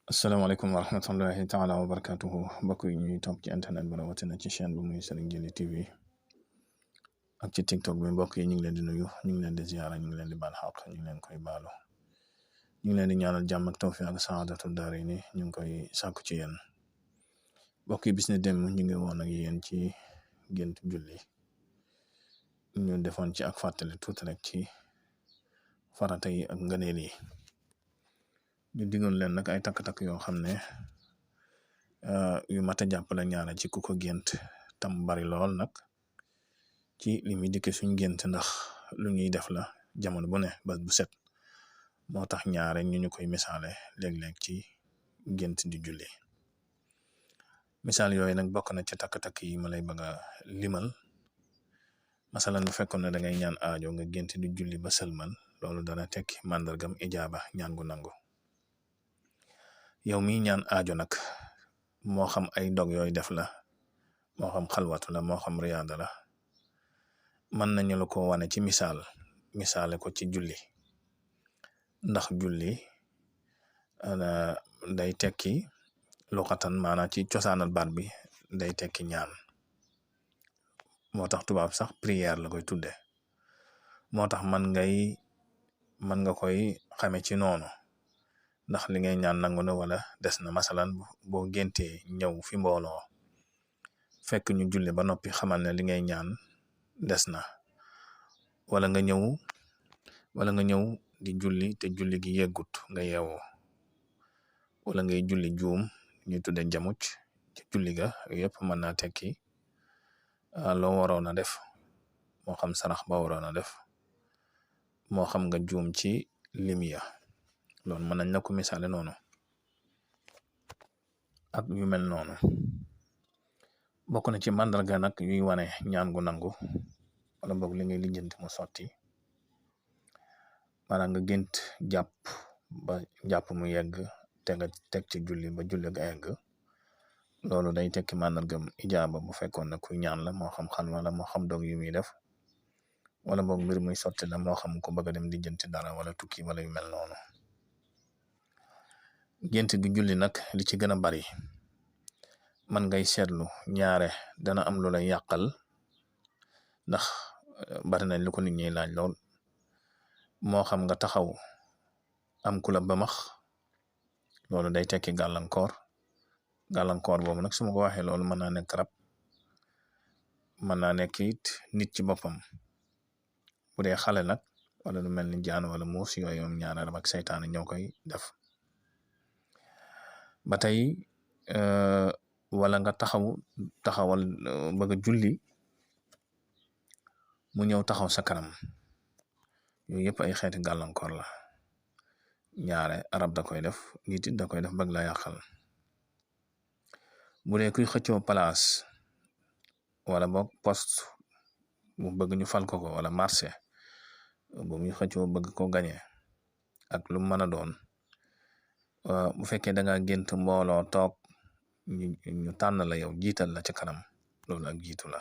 asalaamaaleykum wa rahmatullahi taala wa barakatuhu mbokk yi ñuy topp ci internet bi rawatina ci chaîne bu muy Serigne Djily TV ak ci tiktok bi mbokk yi ñu ngi leen di nuyu ñu ngi leen di ziyaara ñu ngi leen di baal xaq ñu ngi leen koy baalu ñu ngi leen di ñaanal jàmm ak tawfiq ak saadatu daari ni ñu ngi koy sàkku ci yéen mbokk yi bis ne dem ñu ngi woon ak yéen ci gént julli ñu defoon ci ak fàttali tuuti rek ci farata yi ak ngëneel yi ñu digoon leen nag ay takk-takk yoo xam ne yu mat a jàppale ñaara ci ku ko gént tam bari lool nag ci li muy dikke suñ gént ndax lu ñuy def la jamono bu ne bés bu set moo tax ñaare ñu koy misaale léeg-léeg ci gént di julli misaal yooyu nag bokk na ci takk-takk yi ma lay bëgg a limal masalan bu fekkoon ne da ngay ñaan aajo nga gént di julli ba sëlmal loolu dana tekki màndargam ijaaba ñaan gu nangu yow mi ñaan aajo nag moo xam ay dog yooyu def la moo xam xalwatu la moo xam riyaada la mën nañu la ko wane ci misaale ko ci julli ndax julli day tekki luqatan maanaam ci cosaanal baat bi day tekki ñaan moo tax tubaab sax prière la koy tudde moo tax mën nga koy xame ci noonu ndax li ngay ñaan nangu na wala des na masalan boo géntee ñëw fi mbooloo fekk ñu julli ba noppi xamal ne li ngay ñaan des na wala nga ñëw di julli te julli gi yeggut nga yeewoo wala ngay julli juum ñu tudde jamuc ci julli ga yëpp mën naa tekki loo waroon a def moo xam sarax ba waroon a def moo xam nga juum ci limiya loolu mën nañ la ko misaale noonu ak yu mel noonu bokk na ci màndarga nag yuy wane ñaan gu nangu wala boog li ngay lijjanti mu sotti maanaam nga gént jàpp mu yegg teg ci julli ba julli ga egg loolu day tekki màndargam ijaaba bu fekkoon ne kuy ñaan la moo xam xan wala moo xam dog yu muy def wala boog mbir muy sotti la moo xam ko bëgg a dem lijjanti dara wala tukki wala yu mel noonu gént gi julli nag li ci gën a bari man ngay seetlu ñaare dana am lu lay yàqal ndax bari nañ lu ko nit ñi laaj lool moo xam nga taxaw am ku la bamax loolu day tekki gàllankoor boobu nag su ma ko waxee loolu mën naa nekk rab mën naa nekk it nit ci boppam bu dee xale nag wala lu mel ni jaan wala muus yooyu moom ñaare rab ak seytaane ñoo koy def ba tey wala nga taxawal bëgg a julli mu ñëw taxaw sa kanam yooyu yëpp ay xeeti gàllankoor la ñaare arab da koy def nit it da koy def bëgg la yàqal bu dee kuy xëccoo place wala boog poste bu bëgg ñu fal ko wala marché bu muy xëccoo bëgg ko gañe ak lu mën a doon bu fekkee da nga gént mbooloo toog ñu tànn la yow jiital la ca kanam loolu ak jiitu la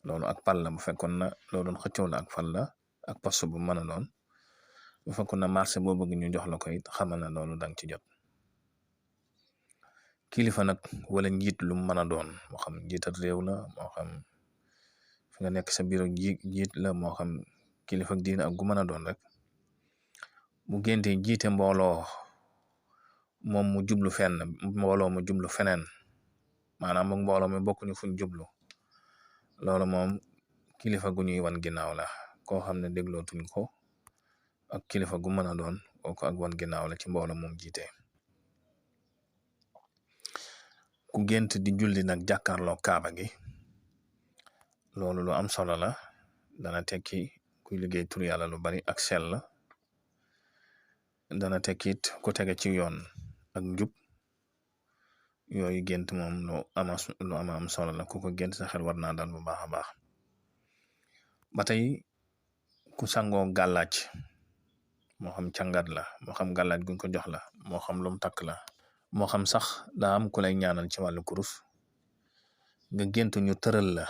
loolu ak pal la bu fekkoon na loo doon xëccoo la ak fal la ak poste bu mën a doon bu fekkoon na marché boo bëgg ñu jox la ko it xamal na loolu dang ci jot kilifa nag wala njiit lu mën a doon moo xam njiital réew la moo xam fi nga nekk sa bureau jiit la moo xam kilifa ak diina ak gu mën a doon rek bu génte jiite mbooloo moom mu jublu fenn mbooloo mu jublu feneen maanaam moom mbooloo mi bokkuñu fuñ jublu loolu moom kilifa gu ñuy wan ginnaaw la koo xam ne déglootuñ ko ak kilifa gu mën a doon kooku ak wan ginnaaw la ci mbooloo moom jiite ku gént di julli nag jàkkaarloo kaaba gi loolu lu am solo la dana tekki kuy liggéey tur yàlla lu bari ak sell dana tekkit ku tege ci yoon ak njub yooyu gént moom lu am solo la ku ko gént sa xel war naa dal bu baax a baax ba tey ku sangoo gàllaaj moo xam càngat la moo xam gàllaaj guñ ko jox la moo xam lum takk la moo xam sax daa am ku lay ñaanal ci wàllu kurus nga gént ñu tëral la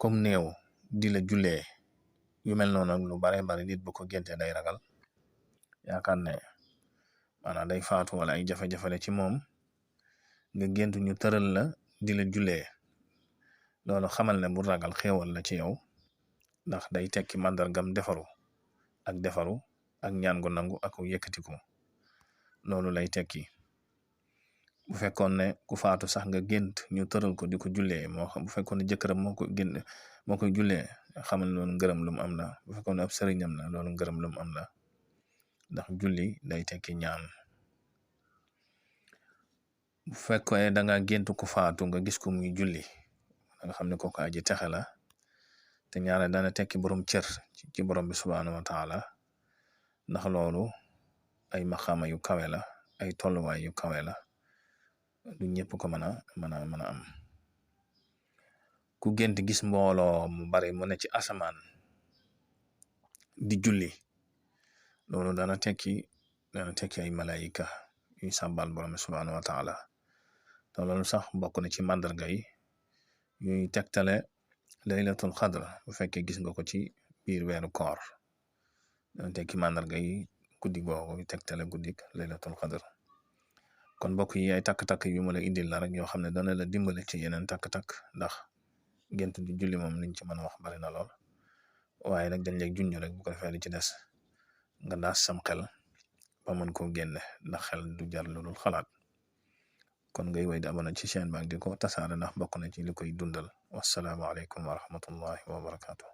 comme néew di la jullee yu mel noonu lu bare bari nit bu ko géntee day ragal yaakaar ne maanaam day faatu wala ay jafe-jafe la ci moom nga gént ñu tëral la di la jullee loolu xamal ne bu ragal xéewal la ci yow ndax day tekki màndargam defaru ak ñaan gu nangu ak yëkkatiku loolu lay tekki. bu fekkoon ne ku faatu sax nga gént ñu tëral ko di ko jullee moo xam bu fekkoon ne jëkkëram moo koy jullee xamal loolu ngërëm lu mu am la. bu fekkoon ne ab sëriñam la loolu ngërëm lu mu am la ndax julli day tekki ñaan. bu fekkee da nga gént ku faatu nga gis ko muy julli nga xam ne kooku aji texe la te ñaare dana tekki borom cër ci borom bi subhaanahu wa taala ndax loolu ay maxaama yu kawe la ay tolluwaay yu kawe la du ñëpp ko mën a am. ku gént gis mbooloo mu bari mu ne ci asamaan di julli loolu dana tekki ay malaayika yuy sàbbal borom bi subhaanahu wa taala te loolu sax bokk na ci màndarga yi yuy tegtale laylatul xadr bu fekkee gis nga ko ci biir weeru koor dana tekki màndarga yi guddi googu tegtale guddik laylatul xadr. kon mbokk yi ay takk-takk yu ma la indil la rek yoo xam ne dana la dimbale ci yeneen takk-takk ndax gént di julli moom liñ ci mën a wax bari na lool waaye nag dañ lay junj rek bu ko defee li ci des nga daas sam xel ba mën koo génne ndax xel du jar lu dul xalaat. kon ngay woy di abonné ci chaîne bi ak di ko tasaare ndax bokk na ci li koy dundal. wassalaamu aleykum wa rahmatullahi wa barakaatu.